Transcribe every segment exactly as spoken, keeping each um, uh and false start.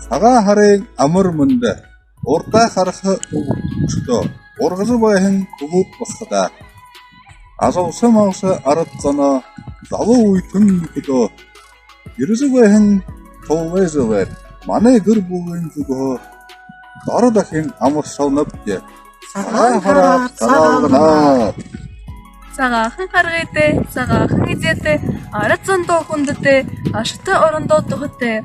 Сагаан һарын амар мэндэ! Урдаа хараха үбгэдөө, ургажа байһан хүбүүд басагадаа, ажалша малша арад зоноо, залуу үетэн бүхэдөө, ерэжэ байһан тулгай жэлээр манай гэр бүлын зүгһөө доро дахин амаршалнабди. Сагаан һараар, Сагаалганаар! Сагаахан харгытай, сагаахан эдеэтэй, арад зондоо хүндэтэй, ашатай орондоо туһатай,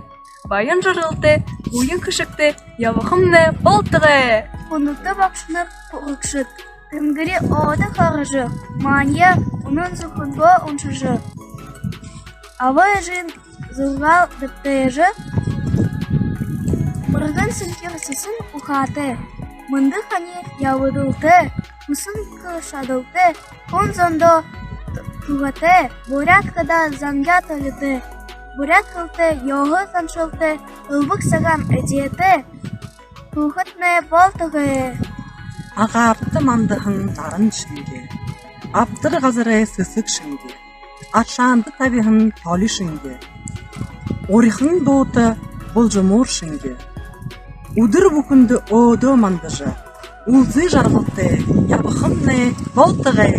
баян жаргалтай, буян хэшэгтэй ябахамнай болтогой! Хүндэтэ багшанар, һурагшад, тэнгэри өөдэ хаража, манай үнэн зүрхэнһөө уншажа, аба эжын зурагаал дабтажа, мэргэн сэнхир сэсэн ухаатай, мэндэ хани ябадалтай, хүсэн шадалтай, хүн зондоо туһатай, буряад хадаа зангяа толитой, буряад хэлэтэй, ёһо заншалтай, элбэг сагаан эдеэтэй түүхэднай болтогой! Агаарта мандаһан наран шэнги, абдар газарай сэсэг шэнги, аршаанда табиһан толи шэнги, урихан дуута булжамуур шэнги, үдэр бүхэндэ өөдөө мандажа, үлзы жаргалтай ябахамнай болтогой!